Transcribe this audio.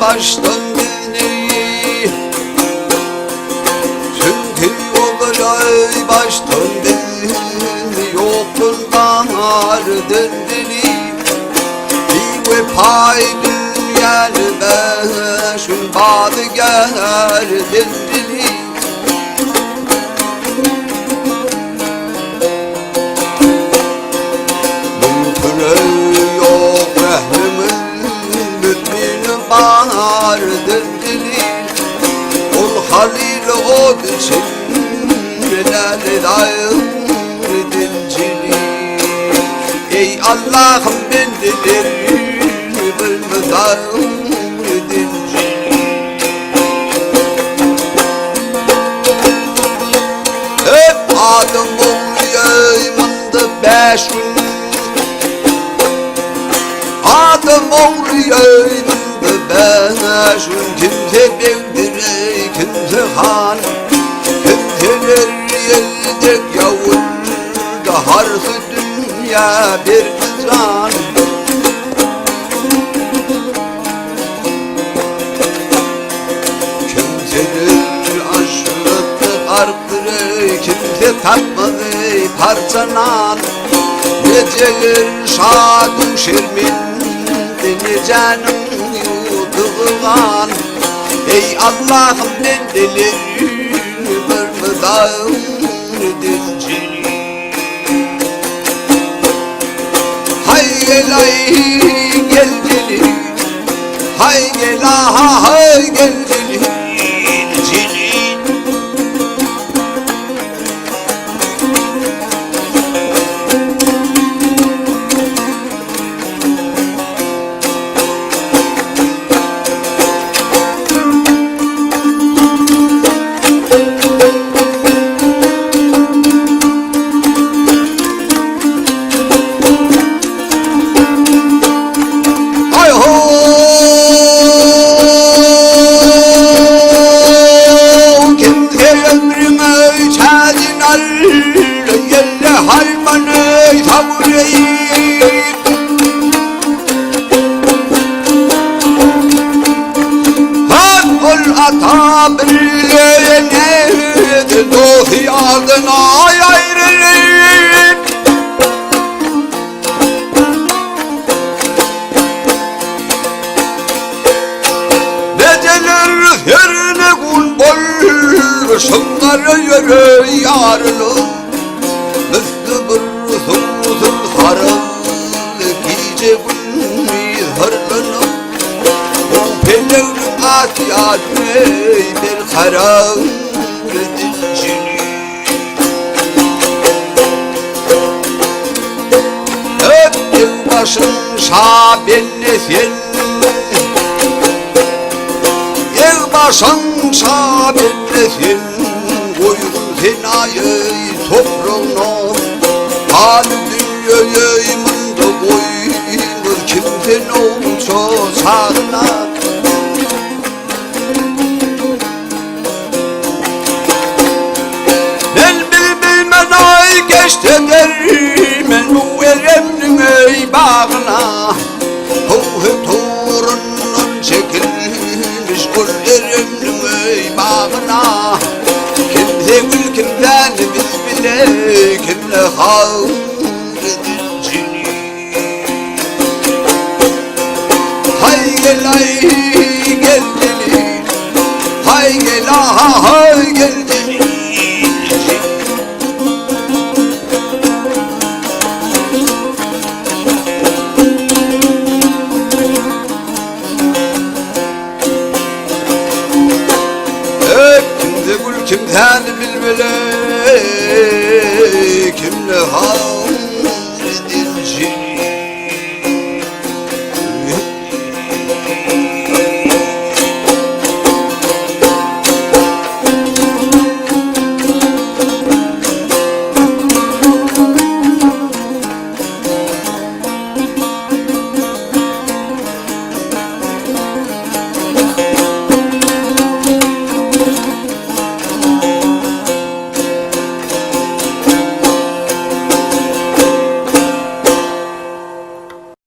başdan bizni Çünki olur ey başdan bizni Yoktun dardın dili Bir vefay dünyanı beşün badı gerdin dili Mümkünü yok rehmimin müminin vardır dili Ol halil od için Ey Allah'ım bendeleri bilmeden Hep adım oluyor beş gün Adım oluyor beş gün Kimse bevdire kimse han Kimseler yelde yavur Da harfı dünya bir kızan Kimseler aşırıttı arttırı Kimse tatmadı parçanan Neceler şadu şermindi Necenin yuduğan Ey Allah'ım bendeleri Görmeden dincini Hay gel ay gel gel Hay gel aha hay gel gel Hay ho Kimse ömrüme çadin al Yelle harmanı savurayım Han ol ata birleyene Dost adına ayrılır Neceler yerine kul bol Şunları yürü yarını Müslü bir suzun harıl Gece günü hırlını Bu pelevin atiyatı Bir karar dincini Öptüm başın şa belli sen Ev başın şa belli sen Koygun sen ayı toprağına Hal dünyayı mında koyulur Kimden olsa sağına Ben bilbilmen ay geçti dermen Bu eremnin ey bağına Huhu turunun çekilmiş Ol eremnin ey bağına Kimse gül kimden biz bile Kimle havr dincini Hay gel ay gel gel Hay gel aha hay gel gel Hep kimse gül kimsen bilmeli.